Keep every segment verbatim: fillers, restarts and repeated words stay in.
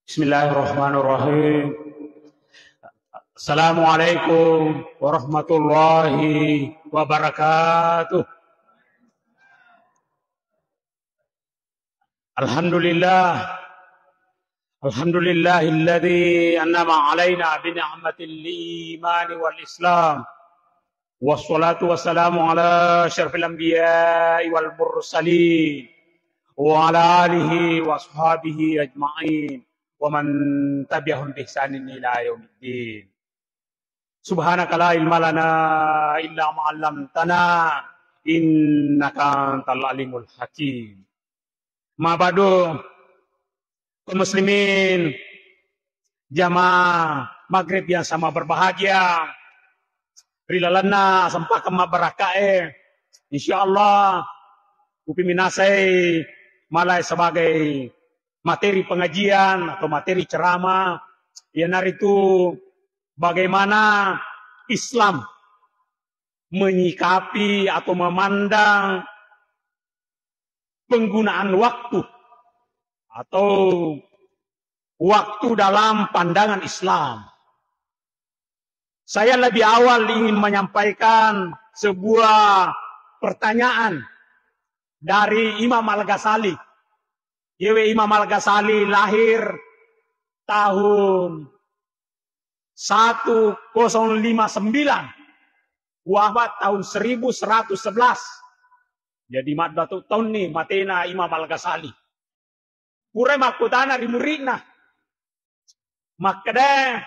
Bismillahirrahmanirrahim. Assalamualaikum warahmatullahi wabarakatuh. Alhamdulillah. Alhamdulillahilladzi an'ama alaina bi ni'matil imani wal islam. Wassalatu wassalamu ala asyrafil anbiya'i wal mursalin, wa ala alihi wa ashabihi ajma'in, wa man tabi'ahum bi ihsanin ila yaumiddin. Subhanaka la ilma lana illa ma 'allamtana, innaka antal alimul hakim. Ma ba'du, kaum muslimin, jamaah maghrib yang sama berbahagia, ri lalenna sempakang mabbarakkae, insyaallah, upiminasai malai sebagai materi pengajian atau materi ceramah, iyanaritu bagaimana Islam menyikapi atau memandang penggunaan waktu atau waktu dalam pandangan Islam. Saya lebih awal ingin menyampaikan sebuah pertanyaan dari Imam Al-Ghazali. Yewe Imam Al-Ghazali lahir tahun satu kosong lima sembilan, wafat tahun seribu seratus sebelas. Jadi, maddua tu taunni matena Imam Al-Ghazali. Purai makkutana ri muridna, makkeda,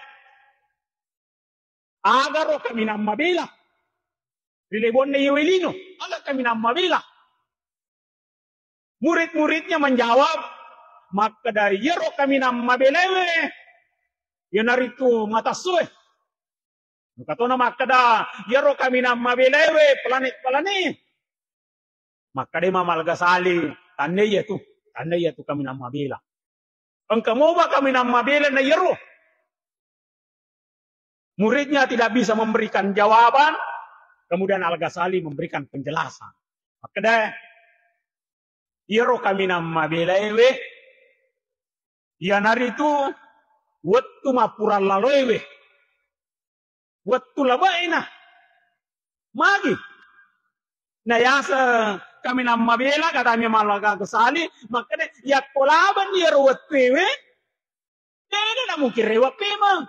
"Agaro kaminang mabela ri lebonna iyewe lino? Aga kaminang mabela?" Murid-muridnya menjawab, makkeda, "Iyaro kaminang mabelaewe iyanaritu matassoe." Engka tona makkeda, "Iyaro kaminang mabelaewe planet-planet." Makkeda Imam Al-Ghazali, "Tannia iyatu, tannia iyatu kaminang mabela. Engka mopa kaminang mabela na iyaro." Muridnya tidak bisa memberikan jawaban, kemudian Al-Ghazali memberikan penjelasan. Makkeda, "Iyaro kaminang mabelaewe iyanaritu wettu mappurang laloewe, wettu labe'ena." Magi nayaseng kaminang mabela, katanya Imam Al-Ghazali, makkeda, "Yakko labe'ni iyaro wettuewe, de'na namukirewang pemeng.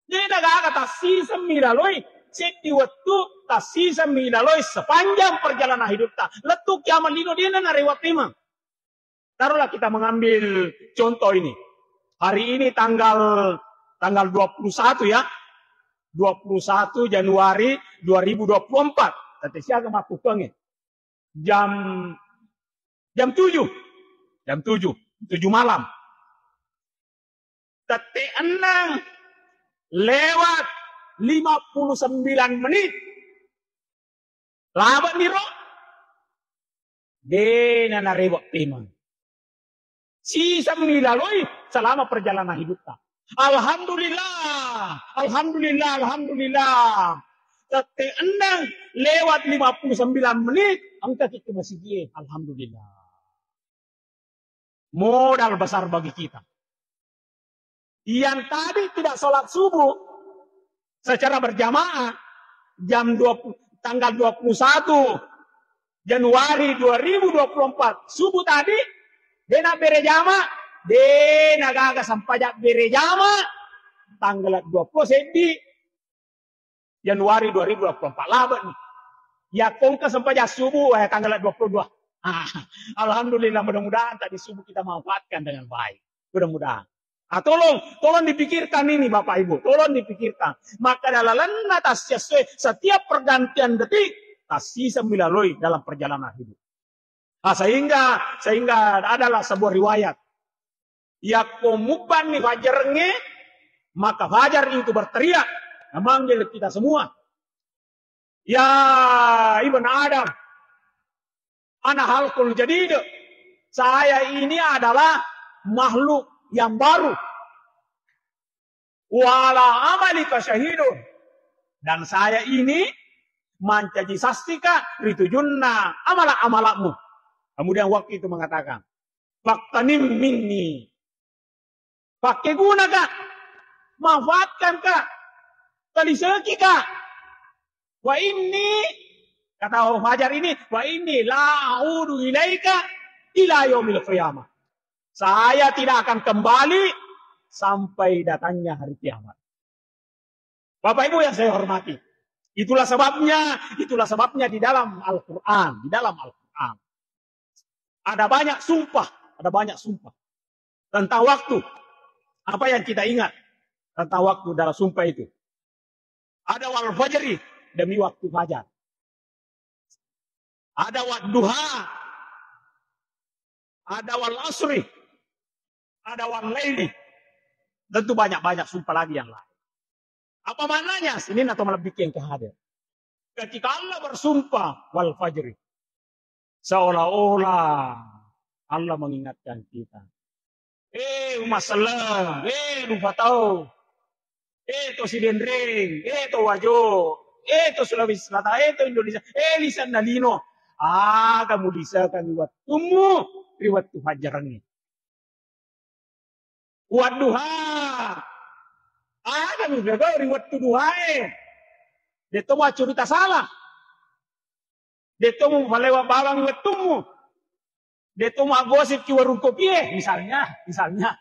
De'na gaga tassisemmi laloi, seddi wettu tassisemmi laloi sepanjang perjalanan hidupta. Lettu kiamat lino de'na narewang pemeng." Taruhlah kita mengambil contoh ini. Hari ini tanggal, tanggal dua puluh satu, ya. Dua puluh satu Januari dua ribu dua puluh empat. Tette siaga makkukkuangnge. Jam, jam tujuh. Jam tujuh. Tujuh malam. Tette enneng lewat lima puluh sembilan menit. Labe'ni ro. De'na narewang pemeng. Sisemmi laloi selama perjalanan hidupta. Alhamdulillah, alhamdulillah, alhamdulillah. Tette enneng lewat lima puluh sembilan menit, engkaki ke masigie. Alhamdulillah. Modal besar bagi kita. Yang tadi tidak sholat subuh secara berjamaah jam dua puluh, tanggal dua puluh satu Januari dua ribu dua puluh empat subuh tadi, de'na bere jama, de'na gaga sempajang bere jama tanggal dua puluh seddi Januari dua ribu dua puluh empat. Labe'ni. Yakko engka sempajang subuh, eh, tanggal dua puluh dua. Ah, alhamdulillah, mudah-mudahan tadi subuh kita manfaatkan dengan baik. Mudah-mudahan. Ah, tolong, tolong dipikirkan ini, Bapak Ibu. Tolong dipikirkan. Maka dalam tasiassue, setiap pergantian detik, tassisemmi laloi dalam perjalanan hidup. Ah, sehingga, sehingga adalah sebuah riwayat. Yakko mubbanni fajarengnge, maka fajar itu berteriak, memanggil kita semua. "Ya Ibn Adam, ana halqun jadid. Saya ini adalah makhluk yang baru. Wa ala amalika syahidun. Dan saya ini mancaji sassika ri tujunna amala-amalakmu." Kemudian waktu itu mengatakan, "Faqtanim minni." Pakkegunaka, manfaatkanka, talisekika. Wa inni, kata fajar ini, wa inni la a'udu ilaika ila yaumil qiyamah. Saya tidak akan kembali sampai datangnya hari kiamat. Bapak Ibu yang saya hormati, itulah sebabnya, itulah sebabnya di dalam Al-Quran, di dalam Al-Quran ada banyak sumpah, ada banyak sumpah tentang waktu. Apa yang kita ingat tentang waktu dalam sumpah itu? Ada wal fajri, demi waktu fajar. Ada wad duha, ada wal asri, ada wal laili. Tentu banyak-banyak sumpah lagi yang lain. Apa maknanya? Sini atau melebih yang hadir. Ketika Allah bersumpah wal fajri, seolah-olah Allah mengingatkan kita. Eh, Umma Selleng, eh, Rufatau, eh, to Sidenreng, eh, to Wajo, eh, to Sulawesi Selatan, eh, to Indonesia, eh, lisanna lino. Aga mulisekangngi wettummu ri wettu fajjarengnge. Wadduha. Aga mupegau ri wettu duhae. Detto maccurita salah. Detto mupalewa bawang wettummu. Detto maggosip ki warung kopie, misalnya, misalnya.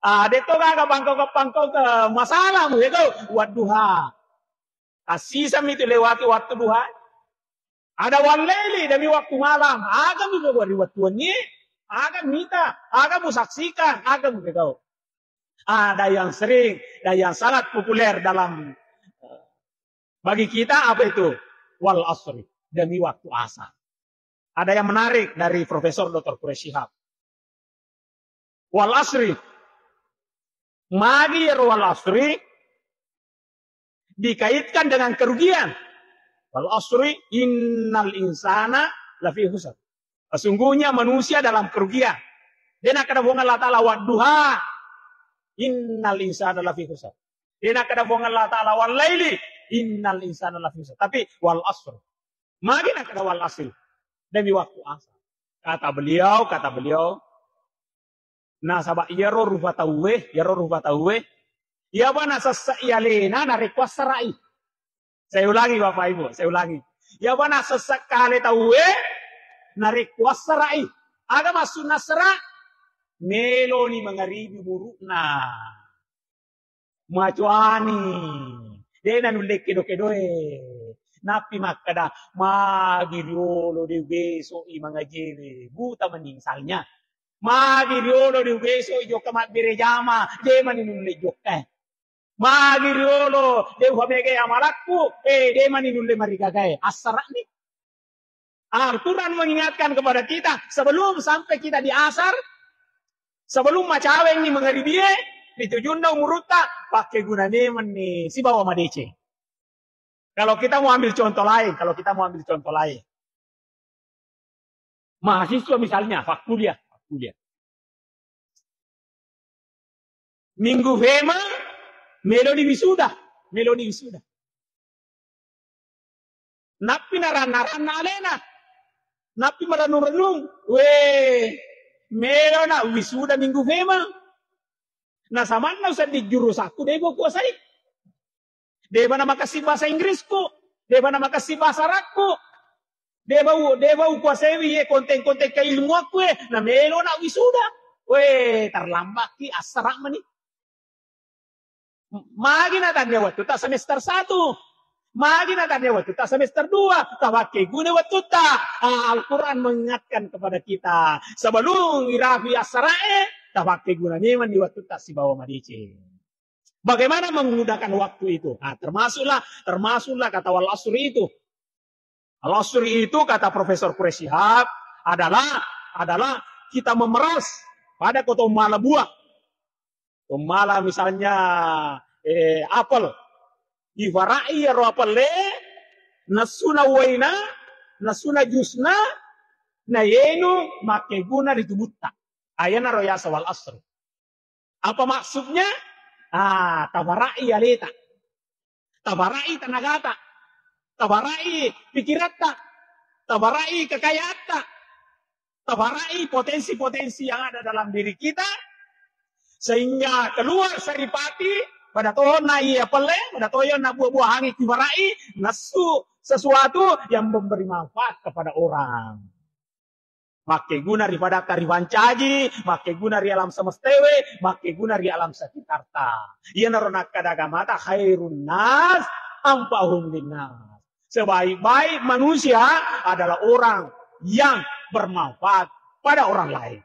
Ah, detto gaga pangkau-pangkau ke masalah mupegau. Wadduha. Assisami tu lewati waktu duha. Ada wal laili, demi waktu malam. Aga mupegau ri wettu wenni? Aga mita? Aga musaksikan? Aga mupegau? Ada yang sering dan yang sangat populer dalam, eh, bagi kita apa itu? Wal asri, demi waktu asar. Ada yang menarik dari Profesor Doktor Quraish Shihab. Wal asri. Magi ero wal asri dikaitkan dengan kerugian. Wal asri innal insana lafi khusr. Sesungguhnya manusia dalam kerugian. Dena kada Puang Allah Ta'ala wadduha. Innal insana lafi khusr. Dena kada Puang Allah Ta'ala wal laili. Innal insana lafi khusr. Tapi wal asri. Magi na kada wal asri. Demi waktu asar. Kata beliau, kata beliau, nasaba iyaro rupa tauwe, iyaro rupa tauwe, iyapa nasessa i alena narekko assara'i. Saya ulangi Bapak Ibu, saya ulangi. Iyapa nasessa kale tauwe narekko assara'i. Aga maksudna assara? Meloni mangaribi umuru'na. Macoani. De nanulle kedo-kedoe. Nappi makkeda, magi riolo de ubeso'i mangajewe. Buta mani misalnya. Magi riolo de ubeso'i jokka mabbere jama, de mani nulle jokka. Magi riolo de ufamegai amalakku, eh, de mani nulle marigagae. Assara'ni. Al-Quran mengingatkan kepada kita, sebelum sampai kita di asar, sebelum macawengngi mangaribie, ri tujunna umurutta, pakkeguna memenni sibawa madeceng. Kalau kita mau ambil contoh lain, kalau kita mau ambil contoh lain. Mahasiswa misalnya, fakkuliah, fakkuliah. Minggu fema, meloni wisuda, meloni wisuda. Nappi naranna-ranna alena. Nappi marenung-renung. We, melona wisuda minggu fema. Nasamanna usedding jurusakku, deba kuasai. Deba namakessing bahasa Inggrisku, deba namakessing bahasa Arabku, deba u-, deba ukuasaiwi ye konten-konten keilmuakku e, na melona wisuda. We, terlambatki, assara mani. Magi natannia wettutta semester satu. Magi natannia wettutta semester dua. Tapakkeguna wettutta. Ah, Al-Quran mengingatkan kepada kita. Sebelum irapi assarae, tapakkeguna memang di wettutta sibawa madeceng. Bagaimana menggunakan waktu itu? Nah, termasuklah, termasuklah kata wal asri itu. Al asri itu kata Profesor Quraish Shihab adalah, adalah kita memeras pada ko to mala buah. To mala misalnya, eh, apel. Ifara'i ero apel le, nassuna waina, nassuna jusna, na yenu makkeguna ri tubutta. Ayana ro yasa wal asri. Apa maksudnya? Ah, tafara'i aleta. Tafara'i tenagata. Tafara'i pikiratta. Tafara'i kekayaanna. Tafara'i potensi-potensi yang ada dalam diri kita. Sehingga keluar saripati, pada tohonna iya pelle, pada toyonna buah-buahangi kibarai, nassu sesuatu yang memberi manfaat kepada orang. Makkeguna ri padatta ripancaji, makkeguna ri alam semestewe, makkeguna ri alam sekitarta. Iyanaro nakkeda agamata, khairun nas anfa'uhum linnas. Sebaik-baik manusia adalah orang yang bermanfaat pada orang lain.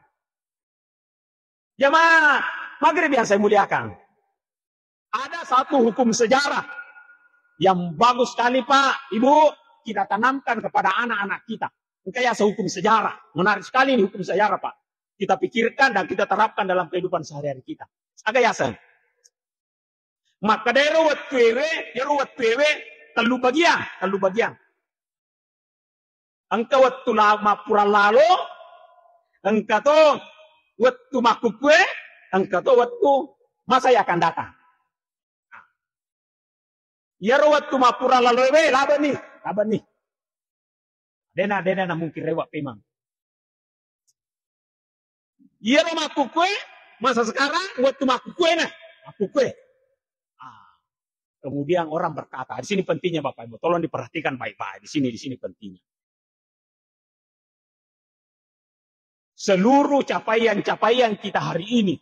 Jamaah maghrib yang saya muliakan, ada satu hukum sejarah yang bagus sekali, Pak, Ibu, kita tanamkan kepada anak-anak kita. Engka yaseng hukum sejarah. Menarik sekali ini hukum sejarah, Pak. Kita pikirkan dan kita terapkan dalam kehidupan sehari-hari kita. Aga yaseng. Makkedaro wettuewe, iyaro wettuewe tellu bagian, tellu bagian. Engka wettu la-, mappura lalo, engka to wettu makkukkue, engka to wettu masa yang akan datang. Iyaro wettu mappura laloe, we, labenni, labenni. Dena, dena na mungkin rewa pemang. Iyaro makkukkue, masa sekarang, wettu makkukkue na, makkukkue. Ah, kemudian orang berkata, di sini pentingnya Bapak Ibu, tolong diperhatikan baik-baik, di sini, di sini pentingnya. Seluruh capaian-capaian kita hari ini,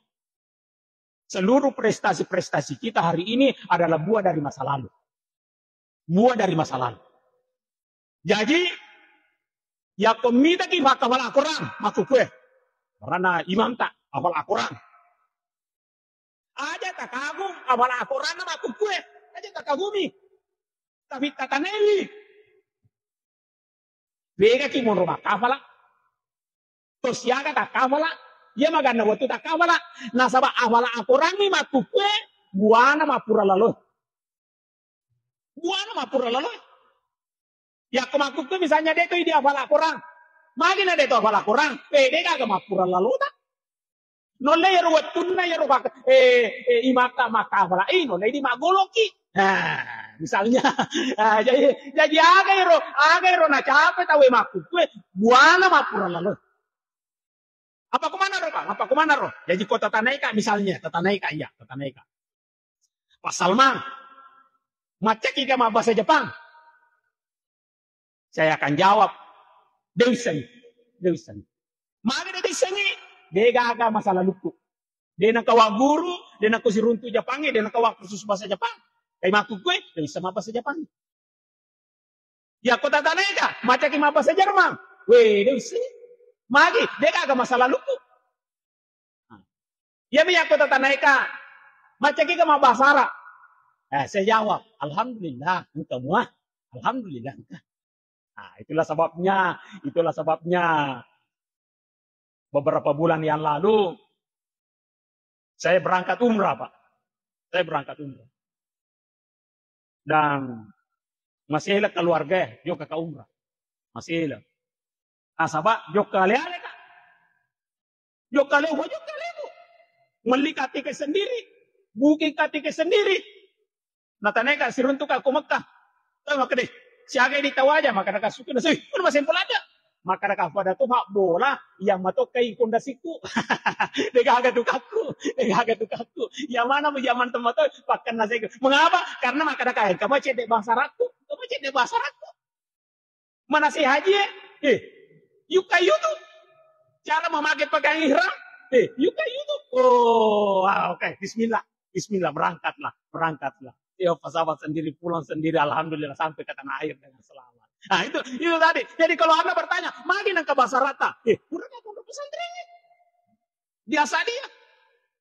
seluruh prestasi-prestasi kita hari ini adalah buah dari masa lalu. Buah dari masa lalu. Jaji, yakko mitaki makkafala Al-Quran, makkukkue. Karena imamta, hafal Al-Quran. Aja takagum, hafal Al-Quran makkukkue. Aja takagumi. Tapi tatanaiwi. Wegaki monro makkafala. To siaga takkafala. Iya maganna wettu takkafala. Nasaba hafal Al-Quran ni makkukkue, buana mappura lalo. Buana mappura lalo. Yakko makkukkue misalnya de to idi hafal Al-Quran. Magi na de to hafal Al-Quran. Pede gaga mappura lalo ta. Nolle iyaro wettunna iyaro pak-, eh, eh, imatta makkafala, eh, nolle di maggoloki. Nah, misalnya, ah, jadi, jadi aga iro, aga iro nacape tawe makkukkue, buana mappura lalo. Apa kumana ro, Pak? Apa kumana ro? Jadi ko tatanaika misalnya, tatanaika iya, tatanaika. Pak Salman, maccaki ka mabbahasa Jepang? Saya akan jawab, de wissengi, de wissengi. Magi de wissengi? De gaga masa lalukku. De nengka wagguru, de nengka siruntu Japangnge, de nengka wakkursus bahasa Jepang. Kai makkukkue, de wisseng mabbahasa Jepang. Yakko tatanaika, maccaki mabbahasa Jerman. We, de wissengi. Magi, de gaga masa lalukku. Nah. Iyami yakko tatanaika, maccaki ka mabbahasa Arab. Eh, saya jawab, "Alhamdulillah, engka mua. Alhamdulillah, engka." Nah, itulah sebabnya, itulah sebabnya beberapa bulan yang lalu saya berangkat umrah, Pak. Saya berangkat umrah. Dan masih ada keluarga, jokka ka umrah. Masih ada. Nasaba jokka ale-ale ka. Jokka ale, jokka ale, Bu. Melli ka tiket sendiri, booking ka tiket sendiri. Natanaika siruntu ka ko Mekah. Tapi makkeda, "Siaga di tawaja?" Makkeda ka suku nasu, "Mana masih pelaja?" Makkeda ka pada tu hak bola, yang matokkai kondasiku. De gaga tukakku, de gaga tukakku. Yang mana mu zaman tempat tu, pakkan nasi. Mengapa? Karena makkeda ka, "Kamu cedek bahasa Arabku, kamu cedek bahasa Arabku." Mana si haji, eh? Eh, yukka YouTube. Cara memakai pakaian ihram, eh, yukka YouTube. Oh, ah, oke, bismillah. Bismillah, berangkatlah, berangkatlah. Ya, pesawat sendiri, pulang sendiri, alhamdulillah sampai ke tanah air dengan selamat. Nah, itu, itu tadi. Jadi kalau Anda bertanya, "Magi nengka bahasa Arab ta?" Eh, udah mau pondok pesantren ini. Biasa dia.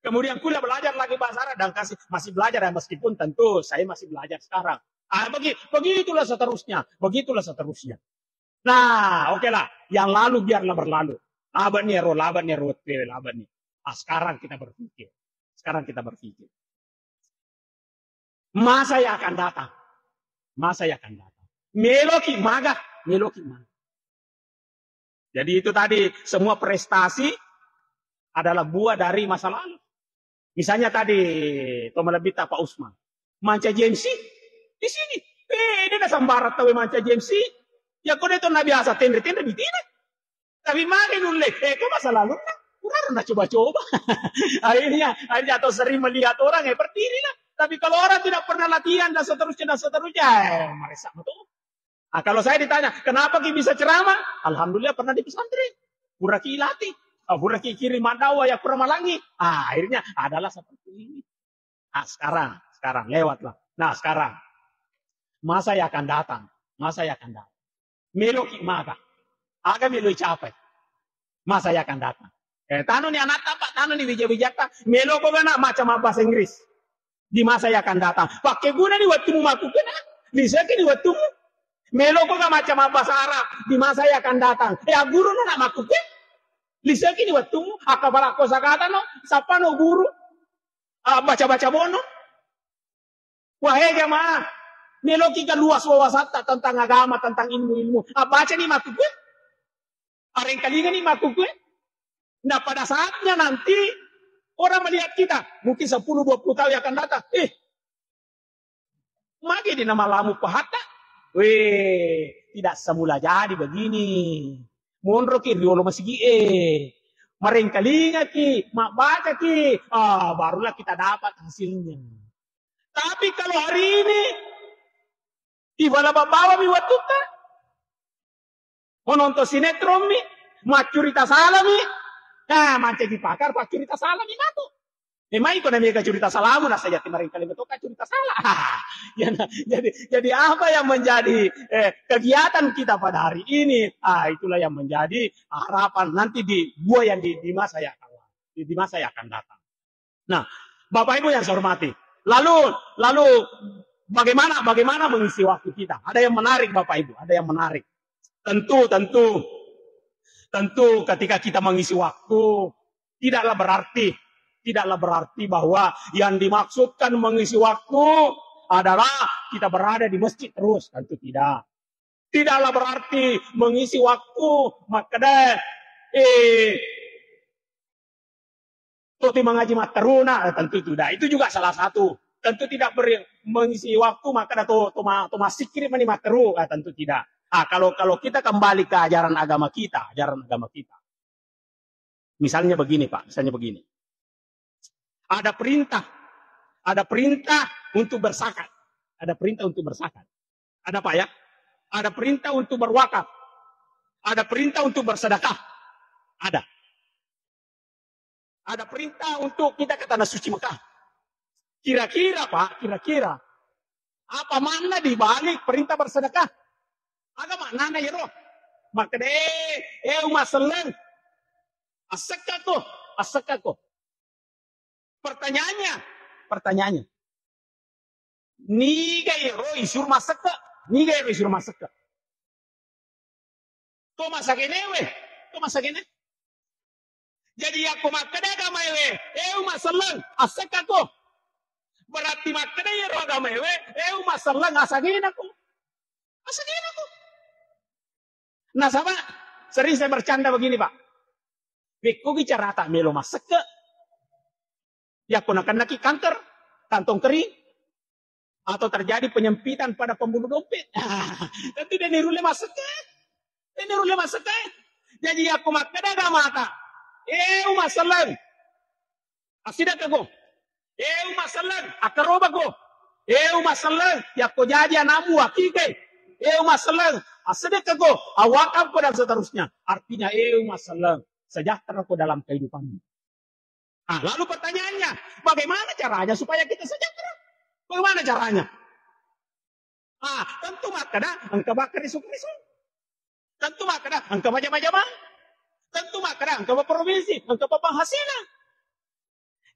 Kemudian kuliah belajar lagi bahasa Arab dan kasih, masih belajar ya, meskipun tentu saya masih belajar sekarang. Ah, begi-, begitulah seterusnya, begitulah seterusnya. Nah, oke lah, yang lalu biarlah berlalu. Laban nih, ro, laban nih, ro, laban nih. Ah, sekarang kita berpikir. Sekarang kita berpikir. Masa yang akan datang. Masa yang akan datang. Meloki maga, meloki maga. Jadi itu tadi, semua prestasi adalah buah dari masa lalu. Misalnya tadi, to malebbitta Pak Usman. Mancaji M C di sini. Eh, de na sembarang tau mancaji M C. Ya ko de to na biasa tenre-tenre bitina. Tapi magi nulle, eh, ko masa lalunna. kurang na coba-coba. Akhirnya, akhirnya atau sering melihat orang, eh, berdirilah. Tapi kalau orang tidak pernah latihan dan seterusnya dan seterusnya, eh, merasa betul. Ah, kalau saya ditanya, "Kenapa ki bisa ceramah?" Alhamdulillah pernah di pesantren. Pura ki latih. Ah, pura ki kirim dakwah ya kurang malangi. Ah, akhirnya adalah seperti ini. Ah, sekarang, sekarang lewatlah. Nah, sekarang masa yang akan datang, masa yang akan datang. Melo ki maka, aga melo capai masa yang akan datang. Eh, tano ni anatta, Pak, tano ni wija-wijatta, melo ko gana macam bahasa Inggris di masa yang akan datang. Pakai guna ni waktumu maku kena, bisa ki ni waktumu. Melo ko gana macam bahasa Arab di masa yang akan datang. Eh, guru no nak maku ke, bisa ki ni waktumu. Akapala ko sakata no, sapa no guru? Ah, baca-baca bono. Wahai jamaah, meloki ka luas wawasatta tentang agama, tentang ilmu-ilmu. Ah, baca ni maku kue. Arengkalinga ni maku kue. Nah, pada saatnya nanti orang melihat kita, mungkin sepuluh dua puluh tahun yang akan datang, eh, magi di nama lamu pahatta? Weh, tidak semula jadi begini. Monro ki riolo masigi e. Marengkalinga ki, mabbaca ki, ah, barulah kita dapat hasilnya. Tapi kalau hari ini, ibala babawa mi watutta, menonton sinetron mi, maccurita salami, nah, mancaji pakar paccurita salami matu. Memang iko na mega curita salamu, nasa jati marengkalinga to ka curita salah. Ya, nah, jadi, jadi apa yang menjadi, eh, kegiatan kita pada hari ini? Ah, itulah yang menjadi harapan nanti di gua yang di, di masa yang akan, di, di masa yang akan datang. Nah, Bapak Ibu yang saya hormati, lalu, lalu bagaimana, bagaimana mengisi waktu kita? Ada yang menarik, Bapak Ibu, ada yang menarik. Tentu, tentu, tentu ketika kita mengisi waktu, tidaklah berarti, tidaklah berarti bahwa yang dimaksudkan mengisi waktu adalah kita berada di masjid terus, tentu tidak. Tidaklah berarti mengisi waktu makkeda, eh, to ti mangaji matteruna, eh, tentu tidak. Itu juga salah satu. Tentu tidak ber-, mengisi waktu makkeda to, to ma-, to massikkiri mani matteru, eh, tentu tidak. Ah, kalau, kalau kita kembali ke ajaran agama kita, ajaran agama kita. Misalnya begini, Pak, misalnya begini. Ada perintah, ada perintah untuk berzakat. Ada perintah untuk berzakat. Ada, Pak, ya? Ada perintah untuk berwakaf. Ada perintah untuk bersedekah. Ada. Ada perintah untuk kita ke tanah suci Mekah. Kira-kira, Pak, kira-kira apa makna di balik perintah bersedekah? Aga maknana iyaro? Makkeda, eh, eh, umma selleng. Assekkako, assekkako. Pertanyaannya, pertanyaannya. Niga iyaro isuru massekke? Niga iyaro isuru massekke? To masagene we, to masagene. Jadi yakko makkeda agamae we, eh, umma selleng, assekkako. Berarti makkeda iyaro agamae we, eh, umma selleng, asagenako. Asagenako. Nasaba sering saya bercanda begini, Pak. Pekkogi carata melo massekke. Yakko nakennaki kanker, kantong kering, atau terjadi penyempitan pada pembuluh dompet. Tentu de' nirulle massekke. De' nirulle massekke. Jadi yakko makkeda agamata, eh, umma selleng, assidekkako. Eh, umma selleng, akkarobako. Eh, umma selleng, yakko jaji anakmu, akike. Eh, umma selleng, assidekkako, awakafko, dan seterusnya. Artinya, eh, umma selleng, sejahterako dalam kehidupanmu. Ah, lalu pertanyaannya, bagaimana caranya supaya kita sejahtera? Bagaimana caranya? Ah, tentu makkeda engka bakkareso-kareso. Tentu makkeda engka majama-jama. Tentu makkeda engka provinsi, engka penghasilan.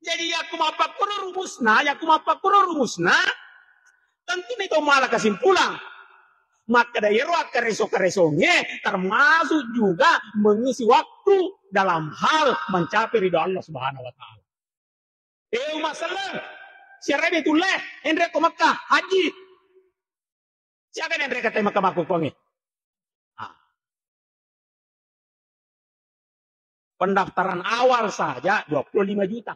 Jadi yakko mappakkoro rumusna, yakko mappakkoro rumusna, tentu ni to mala kesimpulan. Makkeda iyaro akkareso-karesongnge termasuk juga mengisi waktu dalam hal mencapai ridho Allah Subhanahu wa Ta'ala. Eh, umma selleng, siarewe tulle, enrekko Mekah haji. Siaga enrekko te Mekah makkukuangnge? Ah. Pendaftaran awal saja dua puluh lima juta.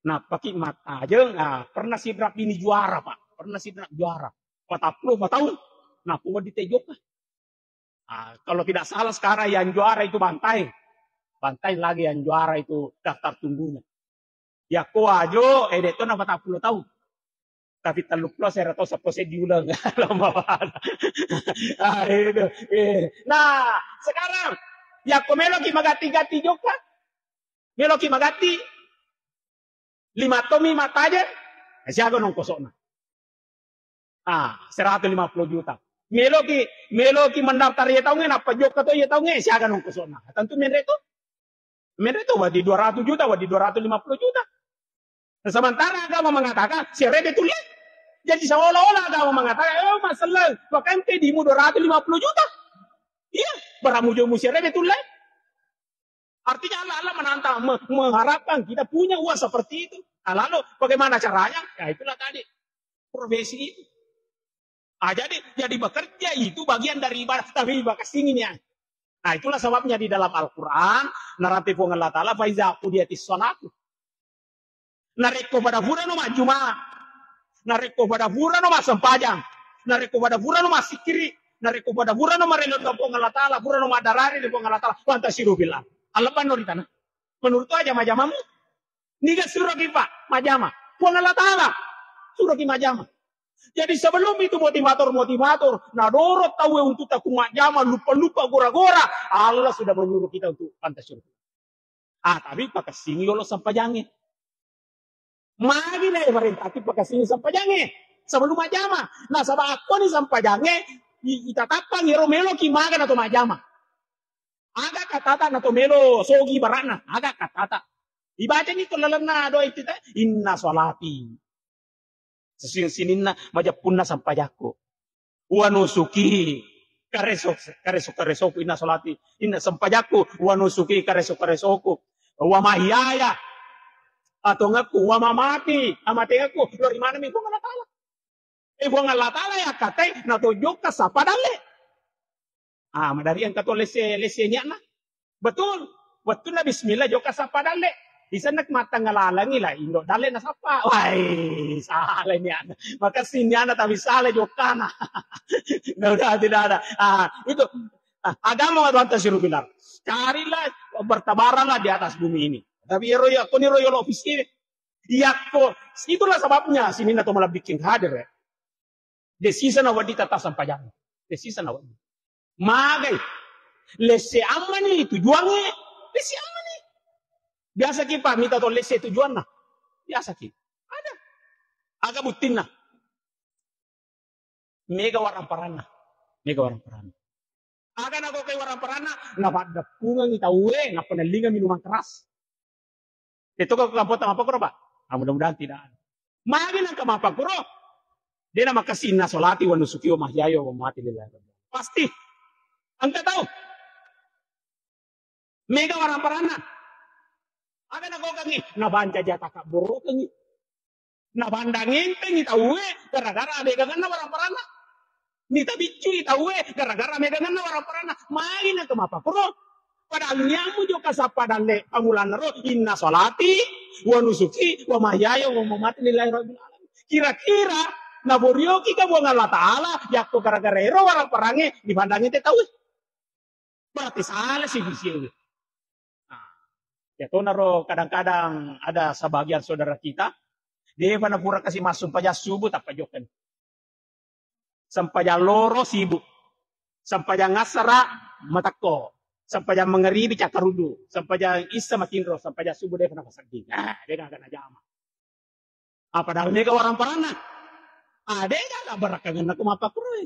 Nappaki mattajeng, ah, pernah Sidrap ini juara, Pak. Pernah Sidrap juara. Patappulo tahun. Nappa wedding te jokka. Ah, kalau tidak salah sekarang yang juara itu Bantaeng. Pantai lagi yang juara itu daftar tunggunya. Yakko Wajo, eh, de' to na patappulo taung. Tapi telluppulo sera to seppo seddi uleng. Lama banget. Ah, itu. Eh. Nah, sekarang, yakko meloki magatti-gatti jokka, meloki magatti, lima tommi mattajeng, eh, siaga nongkoso'na? Ah, seratus lima puluh juta. Meloki, meloki mendaftar iye taungnge, nappa jokka to iye taungnge, siaga nongkoso'na? Tentu menre to. Menre to, wedding dua ratus juta, wedding dua ratus lima puluh juta. Nah, sementara agama mengatakan, siarebe tulle. Jadi seolah-olah agama mengatakan, "Oh, maselleng, makante dimu dua ratus lima puluh juta." Iya, baramu jomu siarebe tulle. Artinya Allah, Allah menantang, me- mengharapkan kita punya uang seperti itu. Nah, lalu bagaimana caranya? Ya, itulah tadi profesi itu. Ah, jadi, jadi bekerja itu bagian dari ibadah, tapi ibadah sini ya. Nah, itulah sebabnya di dalam Al-Quran, narante Puang Allah Ta'ala, "Faiza qudiyatis sholatu." Narekko pada purano majjuma, narekko pada purano massempajang, narekko pada purano massikkiri, narekko pada purano marelo ri Puang Allah Ta'ala, purano maddarari ri Puang Allah Ta'ala, fantasiru fil ard. Alebbanno ri tanah. Menurut to aja majamamu? Niga suroki, Pak, majama? Puang Allah Ta'ala suroki majama. Jadi sebelum itu motivator-motivator nadorong tauwe untuk takku majama, lupa-lupa, gora-gora, Allah sudah menyuruh kita untuk pantas syukur. Ah, tapi pakessingi yolo sempajangnge. Magi na parentaki pakessingi sempajangnge sebelum majama. Nasaba akkoni sempajangnge i- itatappangi ro meloki maga nato majama. Aga katata nato melo sogi bara'na, aga katata. Ibacani to lalenna doa itu ta, "Inna sholati." Sesing-, sininna majeppunna sempajakku. "Wa nusuki," kareso, kareso, karesoku, "inna sholati," inna sempajakku, "wa nusuki," kareso, karesoku, "wa mahyaya," atongekku, "wa mamati," amatengekku, lo ri maneng mi Puang Allah Ta'ala. Eh, Puang Allah Ta'ala yakkatai natojokka sappa dalle. Ah, madari engka to lesse, lesse niatna. Betul. Wettunna bismillah jokka sappa dalle. Isenna mattangnga lalengngi la indo dalle nasappa. Wai, salah niatna. Makessing niatna tapi salah jokkana. Mudah-mudahan tidak ada. Ah, itu, ah, agama wa tuanta siru bilang. Carilah bertabaranglah di atas bumi ini. Tapi ero ya, koni ro yolo ofisi. Yakko, itulah sebabnya sininna to malebbiking hadir ya. Desisa na wedding tata sampajang. Desisa na wedding. Magai. Lesse ammani tujuangnge. Lesse ammani. Biasa ki, Pak, mita to lesse tujuanna. Biasa ki. Ada. Aga buttinna. Mega waramparanna. Mega waramparanna. Aga nagokai waramparanna, napaddeppungengi tauwe, nappa nallinga minuman keras. Itu kok kampota mappakuro, Pak? Ah, mudah-mudahan tidak ada. Magi nangka mappakuro? Dena makasih, "Inna sholati wa nusuki wa mahyaya wa mamati lillahi rabbil alamin." Pasti. Engka tau. Mega waramparanna. Aga nagokangi? Nabanca jata kabborokengi. Nabandang entengi tauwe gara-gara adegangenna waramparanna. Nitabiccui tauwe gara-gara adegangenna waramparanna. Magi nangka mappakuro? Padahal niammu jokka sappa dalle, pammulanna ro, "Inna sholati wa nusuki wa mahyaya wa mamati lillahi rabbil alamin." Kira-kira naborioki ka Puang Allah Ta'ala yakko gara-gara ero waramparangnge dipandangi te tauwe? Berarti salah si visiewe. Nah, ya tonaro kadang-kadang ada sebagian saudara kita, depa na pura kasi massumpajang subuh tappa jokkani. Sempajang loro sibuk. Sempajang assara matekko. Sempajang mangaribi cakkaruddu. Sempajang issa matinro. Sempajang subuh depa napasedding. Ah, degaga najama. Apa dalam mega waramparanna? Ah, degaga barakkangenna ku mappakkuroi.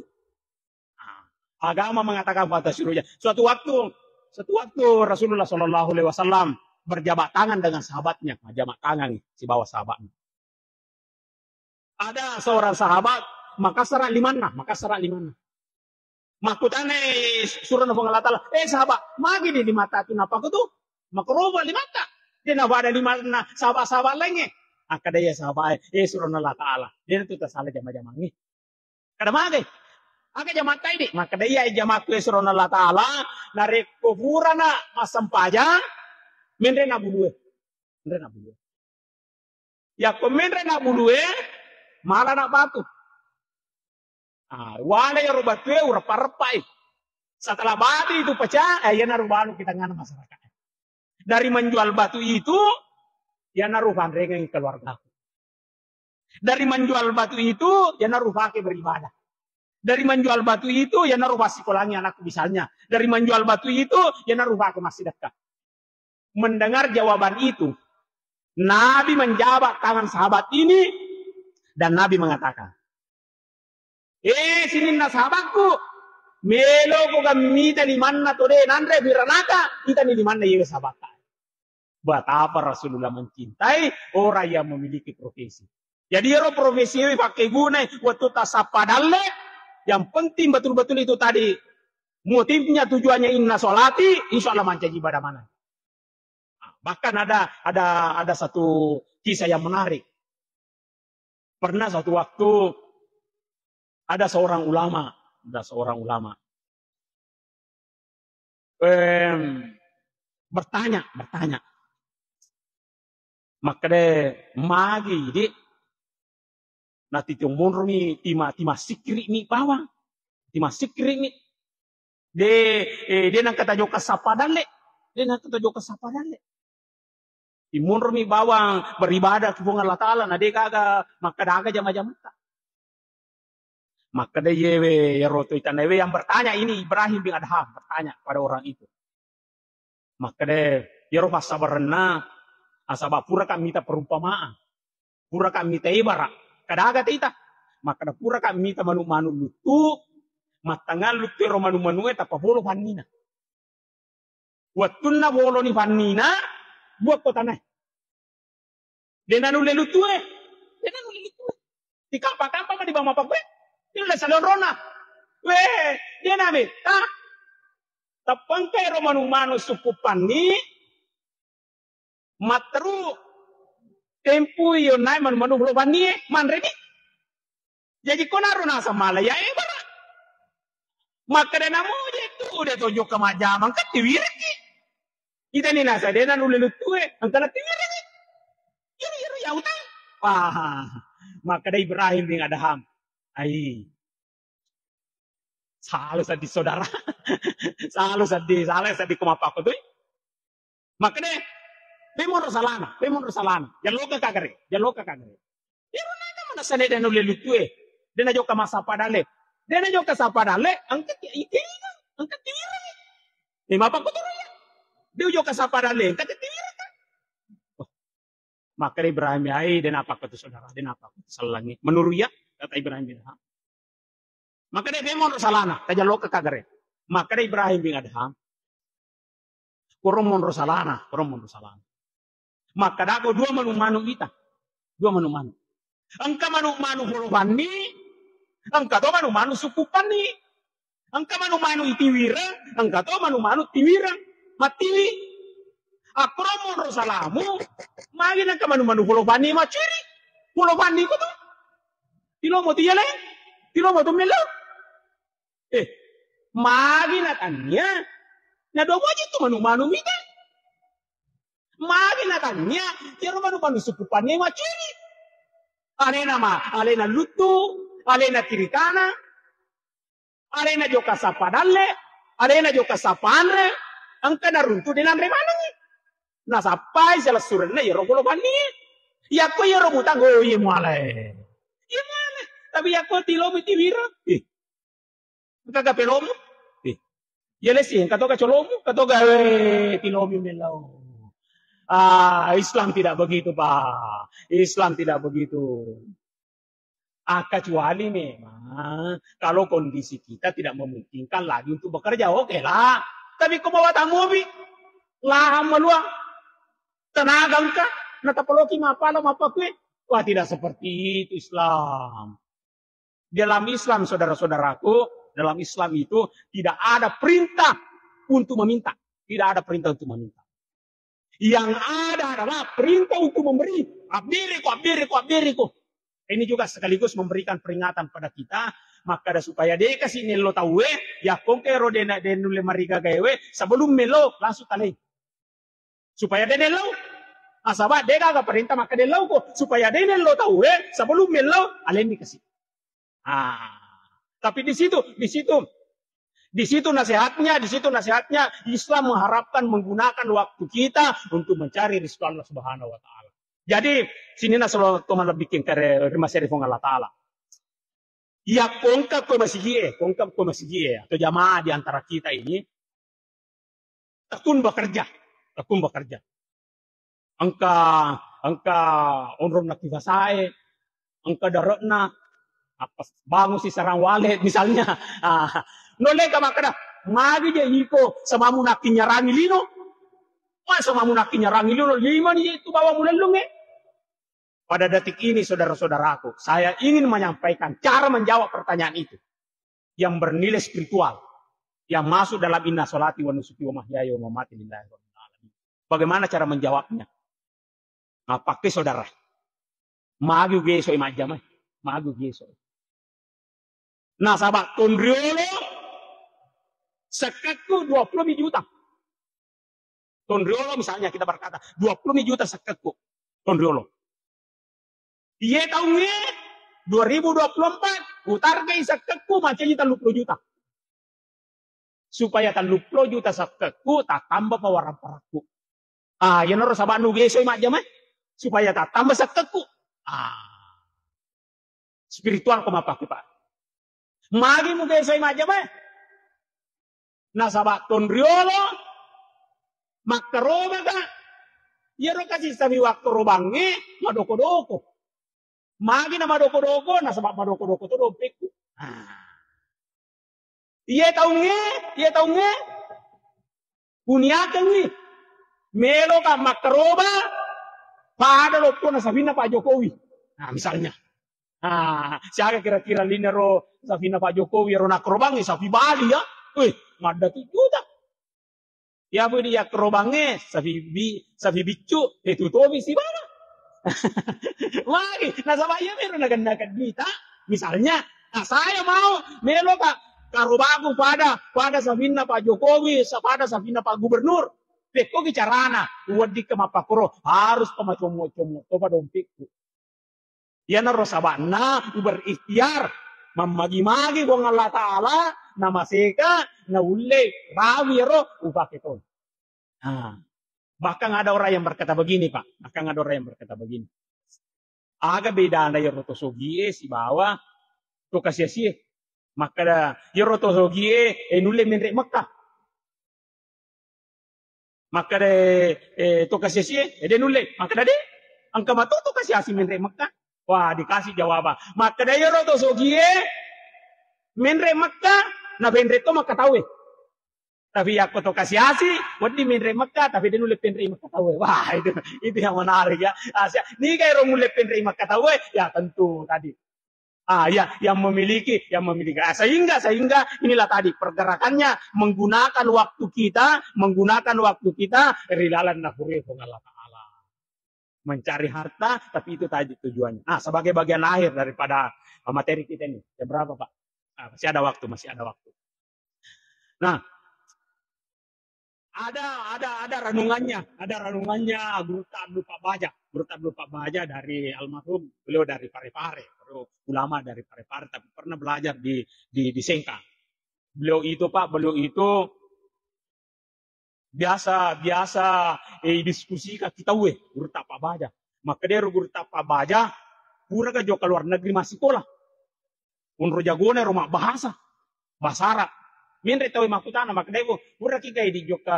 Ah, agama mengatakan fantasiru. Suatu waktu, suatu waktu Rasulullah Shallallahu Alaihi Wasallam berjabat tangan dengan sahabatnya. Nah, jabat tangan sibawa sahabatnya. Ada seorang sahabat, makassara limanna, makassara limanna. Makkutanai surona Puang Allah Ta'ala, "Eh, sahabat, magi di lima tatu nappaku tu?" Makkuroba limatta. Dia napada limanna sahabat-sahabat lainnya. Akkada iya sahabat, "Eh, surona Allah Ta'ala. Dia tu tasala jama-jamangi." Kada magai. Aga jamatta idi? Makkeda, "Iya, jamakku, eh, surona Allah Ta'ala, narekko purana massempajang, menre na bulue. Menre na bulue. Yakko menre na bulue, mala na batu. Ah, wale iyaro batue ureppa-reppai. Setelah batu itu pecah, eh, iyanaro balu ki tengngana masyarakat." Dari menjual batu itu, iyanaro fanrengeng keluargaku. Dari menjual batu itu, iyanaro fake beribadah. Dari menjual batu itu, iyanaro fassikolangi anakku misalnya. Dari menjual batu itu, iyanaro fake massidekka. Mendengar jawaban itu, Nabi menjabat tangan sahabat ini dan Nabi mengatakan, "Eh, sininna sahabatku, meloko gammita limanna to de nanre piranaka, itani limanna yewe sahabatta." Betapa Rasulullah mencintai orang yang memiliki profesi. Jadi, ero profesi e pakai guna waktu tasappa dalle, yang penting betul-betul itu tadi motifnya, tujuannya inna sholati, insya Allah mancaji ibadah mana. Bahkan ada ada ada satu kisah yang menarik. Pernah suatu waktu ada seorang ulama, ada seorang ulama, em, bertanya, bertanya. Makkeda, "Magi, Dik?" Natiti monromi tima, tima sikkiri'mi bawang. Tima sikkiri'mi. De, eh, de nangka tajokka sappa dalle. De nangka tajokka sappa dalle. Timonromi bawang beribadah ki Puang Allah Ta'ala, na de gaga makkeda aga jama-jamatta. Makkeda yewe, iyaro to itana ewe yang bertanya ini, Ibrahim bin Adham bertanya pada orang itu. Makkeda, iyaro passabarenna, asaba puraka mita perumpamaan. Puraka mita ebara. Kada aga taita. Makkeda, puraka mita manu-manu luttu, mattangang luttu ero manu-manue tappa bolo fannina. Wettunna boloni fannina, buakko tanae. De nanulle luttue. De nanulle luttue. Dikampa-kampa ma di bawang mappakkue. Nulle salonrona. Weh, de nametta. Tappangka ero manu-manu sukku panni, matteru tempu iyo nae manu-manu pulo pannie, manreni. Jaji konaro naseng mala ya ebara. Makkeda namo je tu de to jokka majjama, engka tiwirekki. Itani nasa de nanulle luttue, engka natiwirekki. Ini ero ya utang. Wah, makkeda Ibrahim bin Adham. Ai. Salah seddi saudara. Salah seddi, salah seddi ko mappakkutui. Makkeda, "Pemonro salana, pemonro salana. Jalloka kagare, jalloka kagare." Ero naga manessa de nanulle luttue. De najokka massappa dalle. De najokka sappa dalle, engka ki, engka ki wireng. Eh, mapakkuturu ya. De ujokka sappa dalle, engka ki wireng. Makkeda Ibrahim, "Ai, de napakkatu saudara, de napakkatu sallangi." Menurut ya, kata Ibrahim bin Adham. Makkeda, "Pemonro salana, tajalloka kagare." Makkeda Ibrahim bin Adham, "Koro monro salana, koro monro salana." Makkeda, "Ko dua manu-manu ita, dua manu-manu. Engka manu-manu polo panni, engka to manu-manu sukku panni." Engka manu-manu itiwireng, engka to manu-manu tiwireng, mattiwi. Akkoro monro salamu, magi nengka manu-manu polo panni macciri. Polo panni ko to. Tilomo tu yale, tilomo tu melo. Eh, magi na tania, na dua moji tu manu-manu mita. Magi na tania, yaro manu-manu sukku panni macciri. Alena ma, alena luttu, alena tiritana. Alena jokka sappa dalle, alena jokka sappa anre, engka naruntu de nanre manengngi. Nasappai silessurenna iyaro polo pannie. Iyakko iyaro butang, oh, iye muale. Iye muale. Tapi iyakko tilomi tiwireng, ih. Engka ga pelomu? Ih. Iya lesi, engka toga colomu, engka toga, eh, tilomi mellau. Ah, Islam tidak begitu, Pak. Islam tidak begitu. Ah, kecuali memang kalau kondisi kita tidak memungkinkan lagi untuk bekerja, oke lah. Tapi ko bawa tamu bi, lahan malua, tenaga engka, na tapaloki mapala mapakue. Wah, tidak seperti itu Islam. Dalam Islam, saudara-saudaraku, dalam Islam itu tidak ada perintah untuk meminta. Tidak ada perintah untuk meminta. Yang ada adalah perintah untuk memberi. Abbiriko, abbiriko, abbiriko. Ini juga sekaligus memberikan peringatan pada kita, maka ada supaya de kasi nello tauwe, ya kongke ro de, de nulle marigaga ewe, sebelum melo langsung taleng. Supaya de nello. Asaba de gaga perintah maka nello ko, supaya de nello tauwe, sebelum melo alendi kasi. Ah, tapi di situ, di situ Di situ nasihatnya, di situ nasihatnya, Islam mengharapkan menggunakan waktu kita untuk mencari rizki Allah Subhanahu wa Ta'ala. Jadi, sini na selalu to malebbikin kare rimase ri Puang Allah Ta'ala. Ya, kongka ko masigi e, kongka ko masigi e, atau jamaah di antara kita ini, tekun bekerja, tekun bekerja. Engka, engka onrong nakifasae, engka dare'na, apa, bangun si sarang wale, misalnya. Ah, nolle ka makkeda, magi je iko samamu nakkinyarangi lino? Wah, samamu nakkinyarangi lino, lima ni itu bawa mulellung e. Pada detik ini, saudara-saudaraku, saya ingin menyampaikan cara menjawab pertanyaan itu yang bernilai spiritual, yang masuk dalam inna salati wa nusuki wa mahyaya wa mamati lillahi rabbil alamin. Bagaimana cara menjawabnya? Nah, pakai saudara. Magi ugeso majjama, magi ugeso. Nasaba tonriolo sekkekku dua puluh mi juta. Tonriolo misalnya kita berkata, dua puluh mi juta sekkekku. Tonriolo. Iye taungnge dua ribu dua puluh empat, utargai sekkekku macaji tellu puluh juta. Supaya tellu puluh juta sekkekku, tattamba pa waramparakku. Ah, iyanaro saba'na ugesoi majjama, supaya tattamba sekkekku. Ah. Spiritual ko mappake, Pak. Magi mugesoi majjama? Nasaba tonriolo makkarobaka, iyaro kasi sawi wakkarobangnge madoko-doko. Magi na madoko-doko? Nasaba madoko-doko to dompekku. Ah. Iye taungnge, iye taungnge, kuniakengngi meloka makkaroba pada loppona safinna Pak Jokowi. Nah, misalnya. Nah, siaga kira-kira linero safinna Pak Jokowi ero nakkarobangngi? Safi Bali, ya. Wih, maddatu juta. Iya pun di yakkarobangnge, safi bi-, safi biccu, eh, tutomi sibawa. Magi, nasaba iya mero nagennakan duita. Misalnya, nah, saya mau melo, Pak, karobaku pada, pada safinna Pak Jokowi, sa-, pada safinna Pak Gubernur. Pekkogi carana, weddikka mappakoro, harus pamacommo-commo topa dompekku. Iyanaro saba'na uberikhtiar, mammagi-magi Puang Allah Ta'ala, namaseka, naulle rawi ero upake to. Nah, bahkan ada orang yang berkata begini, Pak. Bahkan ada orang yang berkata begini. Aga bedana iyaro to sogie sibawa to kasiasie? Makkeda, iyaro to sogie, eh, nulle menre Mekah. Makkeda, eh, to kasiasie, eh, de nulle. Makkeda, de, engka mato to kasiasi menre Mekah. Wah, dikasih jawaban. Makkeda, iyaro to sogie menre Mekah, na penre to Mekah tauwe. Tapi yakko to kasiasi, wedding menre Mekah, tapi de nulle penre Mekah tauwe. Wah, itu, itu yang menarik, ya. Ah, sia-, niga ero mulle penre Mekah tauwe? Ya, tentu tadi. Ah, ya, yang memiliki, yang memiliki. Ah, sehingga, sehingga inilah tadi pergerakannya menggunakan waktu kita, menggunakan waktu kita ri lalenna pura Puang Allah Ta'ala. Mencari harta, tapi itu tadi tujuannya. Nah, sebagai bagian akhir daripada materi kita ini. Jam berapa, Pak? Ah, masih ada waktu, masih ada waktu. Nah, ada, ada, ada renungannya, ada renungannya Gurutta Abdul Pak Baja. Gurutta Abdul Pak Baja dari almarhum, beliau dari Parepare, beliau ulama dari Parepare, tapi pernah belajar di, di, di Sengkang. Beliau itu, Pak, beliau itu biasa, biasa, eh, diskusi ka kita we, Gurutta Pak Baja. Makkeda ero Gurutta Pak Baja, pura ka jokka luar negeri massikola. Onro jagona ero mabbahasa, bahasa Arab. Menre tau makkutana, makkeda, "Pura ki ka idi jokka,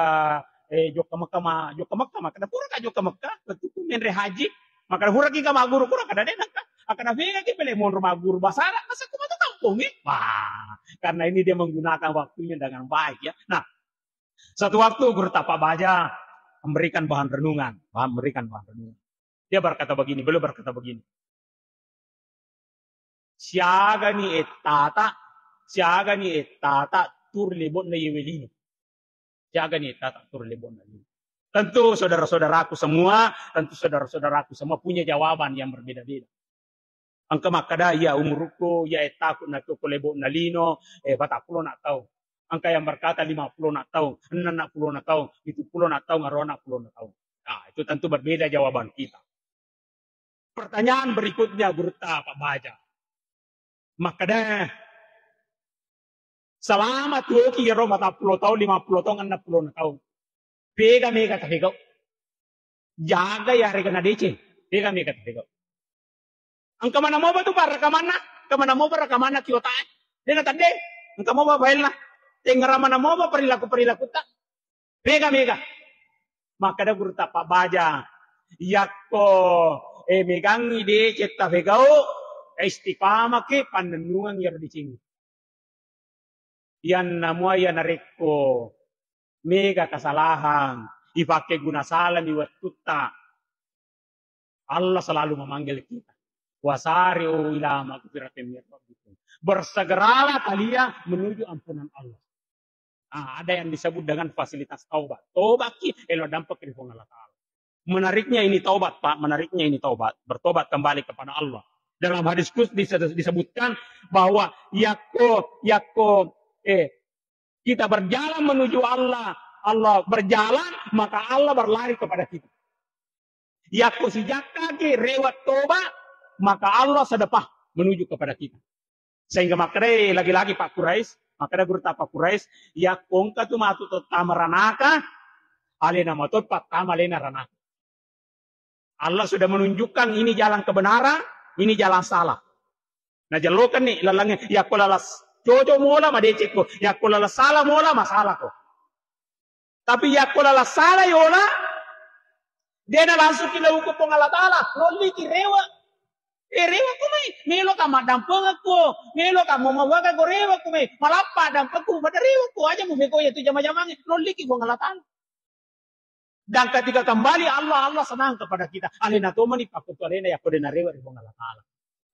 eh, jokka Mekah ma-, jokka Mekah?" Makkeda, "Pura ka jokka Mekah, wettukku menre haji." Makkeda, "Pura ki ka magguru?" "Pura." Kada de nengka. Akkeda, "Fega ki pele monro magguru bahasa Arab, masa ku matu kampung, eh?" Wah, karena ini dia menggunakan waktunya dengan baik, ya. Nah, satu waktu Gurutta Pak Baja memberikan bahan renungan, bahan, memberikan bahan renungan. Dia berkata begini, beliau berkata begini, "Siagani ettata, siagani ettata turi lebo'na yewe lino. Siagani ettata turi lebo'na lino." Tentu saudara-saudaraku semua, tentu saudara-saudaraku semua punya jawaban yang berbeda-beda. Engka makkeda, "Iya, umurukku, iya, ettaku na ko lebo'na lino, eh, patappulo na taung." Engka yang berkata, "Lima pulo na taung, enneng na pulo na taung, pitu pulo na taung, aruwa na pulo na taung." Nah, itu tentu berbeda jawaban kita. Pertanyaan berikutnya, Gurutta Pak Baja. Makkeda, Selama tuoki iyaro patappulo taung, limappulo taung, enneng pulo taung. Pega mega tafegau. Jaga yarega nadeceng. Pega mega tafegau. Engka mana mopa tu parakamanna, engka mana mopa rakamanna kiota e. Dena tadde, engka mopa failna. Tengara mana mopa perilaku-perilakuta. Pega mega. Makkada guru tappa baja. Yakko, eh, megangi deceng tafegau, istiqamaki pannennungeng iyaro deceng. Iyanna mua iya narekko mega kasalahang, ipakkeguna salami wettutta, Allah selalu memanggil kita. Wasari'u ila magfiratin min rabbikum. Bersegeralah kalian menuju ampunan Allah. Ah, ada yang disebut dengan fasilitas taubat. Tobatki, elo dampekki ri Puang Allah Ta'ala. Menariknya ini taubat, Pak. Menariknya ini taubat. Bertobat kembali kepada Allah. Dalam hadis qudsi dise-, disebutkan bahwa yakko, yakko, eh, kita berjalan menuju Allah, Allah berjalan, maka Allah berlari kepada kita. Yakko sijakkaki rewat toba, maka Allah sedepah menuju kepada kita. Sehingga makkedai lagi-lagi Pak Quraisy, makkeda gurutta Pak Quraisy, yakko engka tu matu to tama ranaka, alena mato pattama alena ranaka. Allah sudah menunjukkan ini jalan kebenaran, ini jalan salah. Najellokenni lalengnge, yakko lalas cocok mola madecekko, yakko lalas salah mola masalahko. Tapi yakko lalas salah yola, dena langsung ki lauku Puang Allah Ta'ala, nolliki rewa. Eh, rewa ko mai, melo ka maddampengekko, melo ka mau mawaka ko rewa ko mai, malappa dampengku pada rewa ko aja mu meko ya tu jama-jamange, nolliki Puang Allah Ta'ala. Dan ketika kembali Allah, Allah senang kepada kita. Alena tomani pakkutu alena yakko dena rewa ri Puang Allah Ta'ala.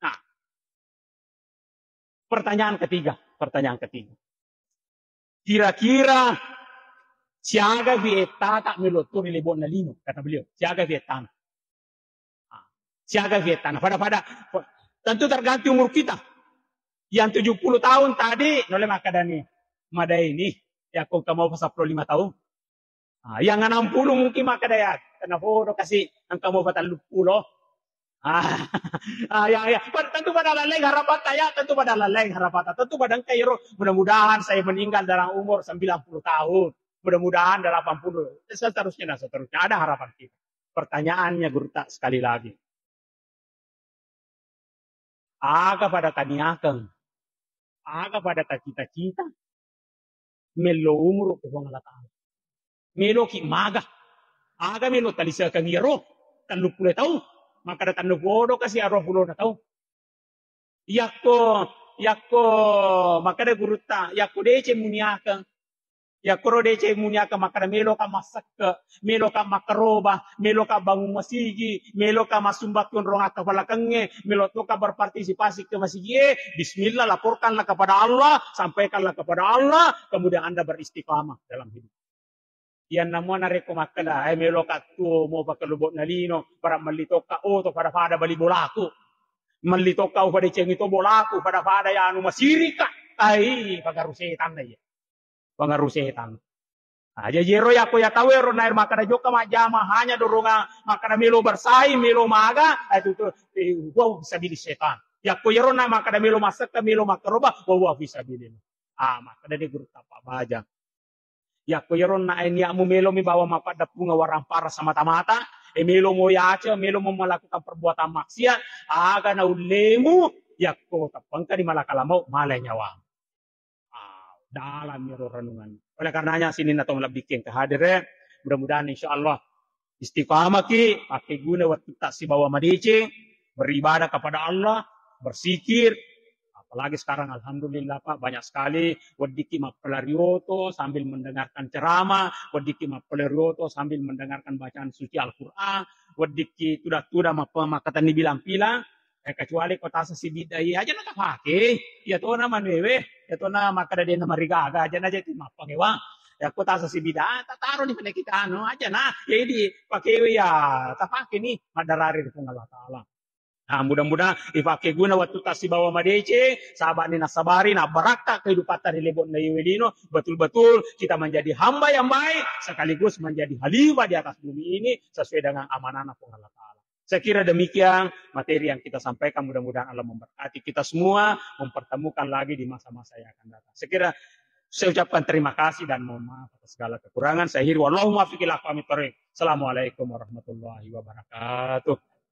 Nah, pertanyaan ketiga, pertanyaan ketiga. Kira-kira siaga fi ettata melo to ri lebonna lino, kata beliau. Siaga fi ettana. Ah, siaga fi ettana. Pada-pada, tentu tergantung umur kita. Yang tujuh puluh tahun tadi, nole makkadani, madai ni, yakko engka mau seppulo lima tahun. Ah, yang enam puluh mungkin makkeda ya, tennapodo kasi engka mau patelluppulo. Ah, ah, ya, ya. Pad-, tentu pada laleng harapatta ya, tentu pada laleng harapatta. Tentu pada engka iro, mudah-mudahan saya meninggal dalam umur sembilan puluh tahun. Mudah-mudahan delapan puluh. Dan seterusnya, dan seterusnya. Ada harapan kita. Pertanyaannya, gurutta, sekali lagi. Aga pada taniakeng, aga pada tacita-cita, mello umuru ke Puang Allah Ta'ala. Meloki maga, aga melo talisekeng iyaro, telluppulo taung, makkeda tennapodo kasi aruappulo taung. Yakko, yakko, makkeda gurutta, yakko deceng muniakeng, yakkoro deceng muniakeng makkeda meloka massekke, meloka makkaroba, meloka bangun masigi, meloka massumbang onrong akkapalakengnge, melo toka berpartisipasi ke masigie, bismillah, laporkanlah kepada Allah, sampaikanlah kepada Allah, kemudian Anda beristiqamah dalam hidup. Iyanna mua narekko makkeda, eh, meloka tuo mopa ke lebo'na lino, barang melli tokka oto pada-pada bali bolaku. Melli tokka upadecengi to bolaku, pada-pada ya anu masirika. Ai, pengaruh setan na iya. Pengaruh setan. Nah, jaji ero yakko ya tau ero nair makkeda jokka majjama hanya doronga makkeda melo bersaing, melo maga, eh, itu, itu, eh, wau fisabilis setan. Yakko ero na makkeda melo massekke, melo makkaroba, wau, wau fisabilillah. Ah, makkeda de guru tappa baja. Yakko iyaro na ai niatmu melo mi bawang mappaddeppungeng warampara semata-mata, e, melo mo yace, melo mo melakukan perbuatan maksiat, aga na ullemu, yakko teppengka di malakala maut, mala nyawamu. Ah, dalam iro renungan. Oleh karenanya, sininna tau malebbiku engka hadir, e, mudah-mudahan insyaallah istiqamaki, pakkeguna wettutta sibawa madeceng, beribadah kepada Allah, bersikir. Apalagi sekarang, alhamdulillah, Pak, banyak sekali weddikki mappalari oto sambil mendengarkan ceramah, weddikki mappalari oto sambil mendengarkan bacaan suci Al-Quran, weddikki tuda-tuda mappa-, makkatenni bilang-pilang, eh, kecuali ko tasa sibidda, iya aja na tapake, iya tona manuewe, iya tona makkeda dena marigaga, aja na jati mappangewang. Ya, ko tasa sibidda, ah, tataro ni pada kita anu aja na, ya, idi pakewe ya, tapake ni, maddarari ri Puang Allah Ta'ala. Nah, mudah-mudahan ipakkeguna wettutta sibawa madeceng, saba ni nasabari, nabbarakka kehidupatta ri lebo'na iyewe lino, betul-betul kita menjadi hamba yang baik, sekaligus menjadi khalifah di atas bumi ini sesuai dengan amanahna Puang Allah Ta'ala. Saya kira demikian materi yang kita sampaikan. Mudah-mudahan Allah memberkati kita semua, mempertemukan lagi di masa-masa yang akan datang. Saya kira saya ucapkan terima kasih dan mohon maaf atas segala kekurangan. Saya akhiri, wallahul muwaffiq ila aqwamit thoriq. Assalamualaikum warahmatullahi wabarakatuh.